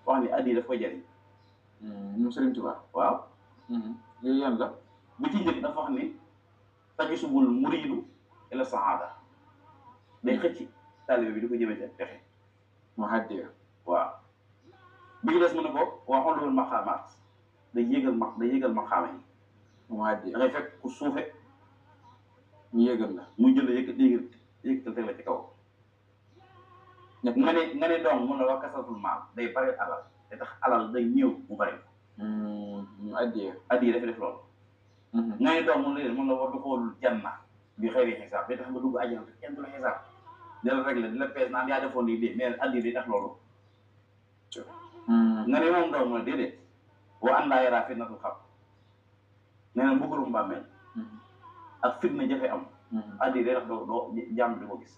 wax ni addiya daf koy jëriñ. moom Sëriñ Tuubaa. waaw. yooyu yan la. bi ci njëkk dafa wax ni tajusubul muriidu ila saada day xëcc taalibe bi di ko jëmee ci texe. mu addiya. waaw bi ci des mu ne ko waxoon loolu maqaamaat day yéegal maqaama yi. mu addiya da ngay fekk ku suufe ñu yéegal la. muy jël yëkkatal teg la ci kaw. nga ne doom mun na wax kasatul maal day bari alal te tax alal day ñëw mu bari. mu addiya. addiya dafa def loolu. nga ne doom mun la wax du xool janna bi xëy na xisaab day tax nga dugg àjjana te kenn du la xisaab di la réglé di la pees naan yaa defoon nii dee mais addiya day tax loolu. nga ne moom doom mu ne déedéet wa an laa yaraa fitnatul xam nee na mbugalum bàmmeel ak fitna jafe am. addiya day tax doo jàmm di ko gis.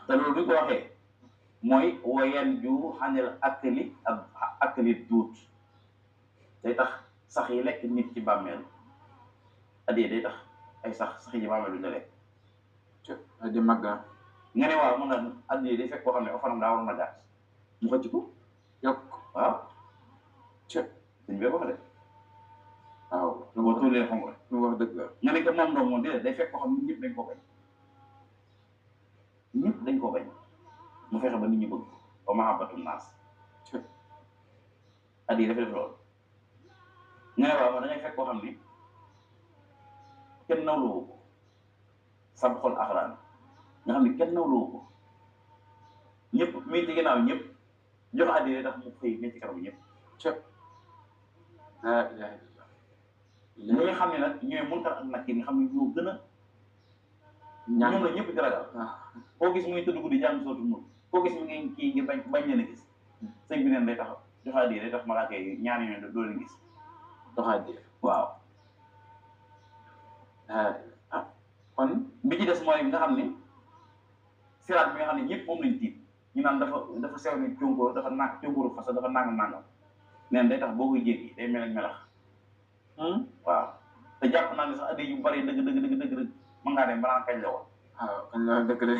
te loolu bi ko waxee mooy wayan ju xanel akkali ak akkali duut day tax sax yi lekk nit ci bàmmeel addiya day tax ay sax yi ci bàmmeel du ñu lekk. di màgga. nga ne waaw mën na addiya day fekk koo xam ne fanam daa waroon a gàtt mu xëcc ko yokk. waaw suñ bee ko fa def. waaw lu boo tuulee xam nga. lu wax dëgg la. nga ne que moom doom moom déedéet day fekk koo xam ne ñëpp dañ koo bañ mu fexe ba nit ñi bëgg ba mahabbatu naas addiya dafa def loolu. nga ne waaw man da ngay fekk koo xam ni kenn nawloo ko sab xol axraan nga xam ni kenn nawloo ko ñëpp mi ci ginnaaw ñëpp jox addiya tax mu xëy ne ci kanamu ñëpp. laa ilaaha illallaah. ñi nga xam ne nag ñooy munkar ak nakir nga xam ne ñoo gën a. ñoom la ñëpp di ragal. koo gis muy tëdd guddi jàng sootu mu koo gis mi ngi kii ngir bañ leen a gis. sëñ bi neen day tax jox addiya day tax malaaka yi ñaari ñooy doo leen gis. jox addiya. waaw. kon bi ci des mooy nga xam ni siraat bi nga xam ne ñëpp moom lañ tiit ñu naan dafa sew ni cónkóor dafa naan cónkóoru fas dafa nangam neen day tax boo koy jéggi day mel ak melax. waaw te jàpp naa ne sax addiya yu bari dëgg mën ngaa dem balaa kañ la woon. waaw kañ la dëgg de.